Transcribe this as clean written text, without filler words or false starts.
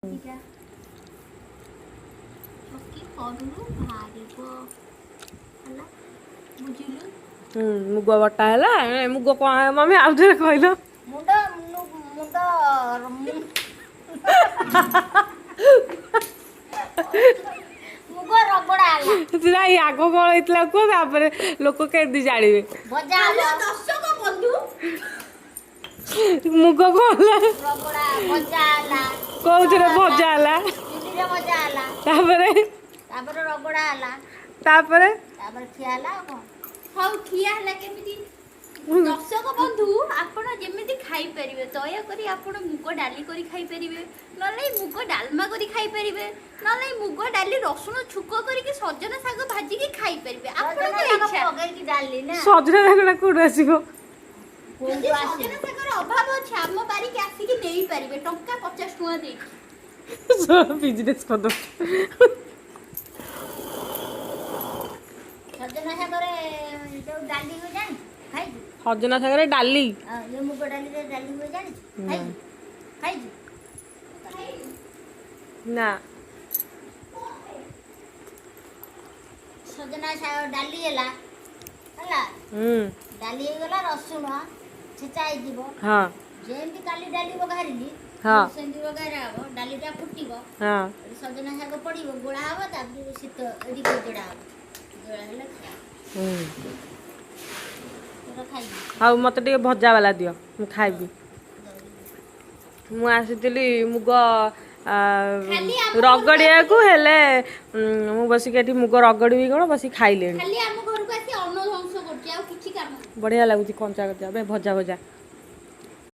ଦିଟା ଛକି କରୁରୁ ବାହାରିବ ହେଲା, ବୁଝିଲୁ? ହୁଁ, ମୁଗ ବଟା ହେଲା। ଏ ମୁଗ କଣ ମମି, ଆଉ ଥରେ କହିଲ। ମୁଣ୍ଡ ମୁଣ୍ଡ ମୁଗ ରଗଡ଼ା ହେଲା। ନାଇଁ, ଆଗ କଣ ହେଇଥିଲା କୁହ, ତାପରେ ଲୋକ କେମିତି ଜାଣିବେ? ଭଜା ହବ। ଦର୍ଶକ ବନ୍ଧୁ। ମୁଗ କଣ ହେଲା? ରଗଡ଼ା ଭଜା ହେଲା। କୋଉଥିରେ ଭଜା ହେଲା? ଚୁଲିରେ ଭଜା ହେଲା। ତାପରେ? ତାପରେ ରଗଡ଼ା ହେଲା। ତାପରେ? ତାପରେ ଖିଆ ହେଲା, ଆଉ କଣ? ହଉ, ଖିଆ ହେଲା କେମିତି? ଦର୍ଶକ ବନ୍ଧୁ, ଆପଣ ଯେମିତି ଖାଇପାରିବେ, ଦୟାକରି ଆପଣ ମୁଗ ଡାଲି କରି ଖାଇପାରିବେ, ନହେଲେ ମୁଗ ଡାଲମା କରି ଖାଇପାରିବେ, ନହେଲେ ମୁଗ ଡାଲି ରସୁଣ ଛୁଙ୍କ କରିକି ସଜନା ଶାଗ ଭାଜିକି ଖାଇପାରିବେ, ଆପଣଙ୍କ ସଜନା ଶାଗ ଇଚ୍ଛା। ପକେଇକି ଡାଲି ନା? ସଜନା ଶାଗଟା କୋଉଠୁ ଆସିବ? କୋଉଠୁ ଯଦି ଆସିବ? ସଜନା ଶାଗର ଅଭାବ ଅଛି, ଆମ ବାରିକି ଆସିକି ନେଇପାରିବେ ଟଙ୍କା 50 ଟଙ୍କା ଦେଇକି। ବିଜନେସ୍ କରିଦବ। ସଜନା ଶାଗରେ ଯୋଉ ଡାଲି ହୁଏ ଜାଣିଛୁ? ଖାଇଛୁ? ସଜନା ଶାଗରେ ଡାଲି? ଆଉ ଯୋଉ ମୁଗ ଡାଲିରେ ଡାଲି ହୁଏ ଜାଣିଛୁ? ଖାଇଛୁ? ଖାଇଛୁ? ନା। ସଜନା ଶାଗ ଡାଲି ହେଲା ହେଲା। ଡାଲି ହେଇଗଲା, ରସୁଣ ଛେଚା ହେଇଯିବ। ଯେମିତି କାଲି ଡାଲି ବଘାରିଲି, ସେମିତି ବଘାରା ହବ। ଡାଲିଟା ଫୁଟିବ। ଏଠି ସଜନା ଶାଗ ପଡ଼ିବ, ଗୋଳା ହବ, ତାପରେ ଶୀତ ଏଠି ଯୋଡ଼ା ହବ। ଯୋଡ଼ା ହେଲେ ଖିଆ। ତୋର ଖାଇବି। ହଉ, ମତେ ଟିକେ ଭଜା ବାଲା ଦିଅ, ମୁଁ ଖାଇବି। ମୁଁ ଆସିଥିଲି ମୁଗ ଖାଲି ଆମ ରଗଡ଼ିବାକୁ, ହେଲେ ମୁଁ ବସିକି ଏଠି ମୁଗ ରଗଡ଼ିବି କ'ଣ, ବସିକି ଖାଇଲେଣି। ଖାଲି ଆମ ଘରକୁ ଆସି ଅନ୍ନ ଧ୍ୱଂସ କରୁଛି, ଆଉ କିଛି କାମ ନାହିଁ। ବଢ଼ିଆ ଲାଗୁଛି କଞ୍ଚା କଞ୍ଚା ଏବେ ଭଜା ଭଜା।